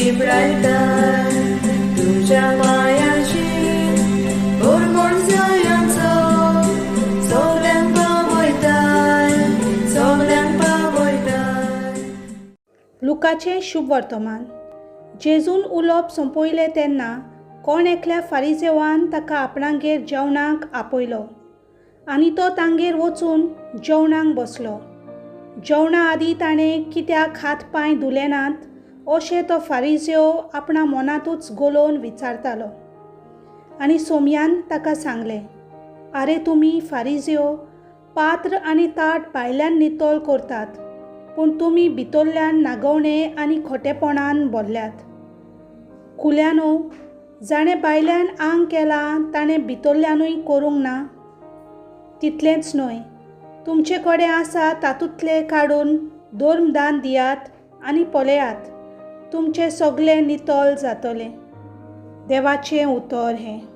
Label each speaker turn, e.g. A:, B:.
A: शिंपडायताय तुज्या मायाचेर होरमोण जायांचो सगल्यांक पावयताय सगल्यांक पावयताय.
B: लुकाचें शुभ वर्तमान. जेजून उलोवप सोंपयलें तेन्ना कोण एकल्या फारिजेवान ताका आपणागेर जेवणाक आपयलो आनी तो तांगेर वचून जेवणाक बसलो. जेवणा आदीं ताणें कित्याक हात पांय धुले नात अशें तो फारिजेव आपणा मनांतूच गोलोवन विचारतालो. आनी सोमयान ताका सांगलें, आरे तुमी फारिजेव पात्र आनी ताट भायल्यान नितळ करतात, पूण तुमी भितरल्यान नागवणे आनी खोटेपणान भरल्यात. कुल्यानो, जाणें भायल्यान आंग केलां ताणें भितरल्यानूय करूंक ना? तितलेंच न्हय, तुमचे कडेन आसा तातूंतलें काडून धर्मदान दियात आनी पळयात, तुमचें सगळें नितळ जातलें. देवाचें उतर हें.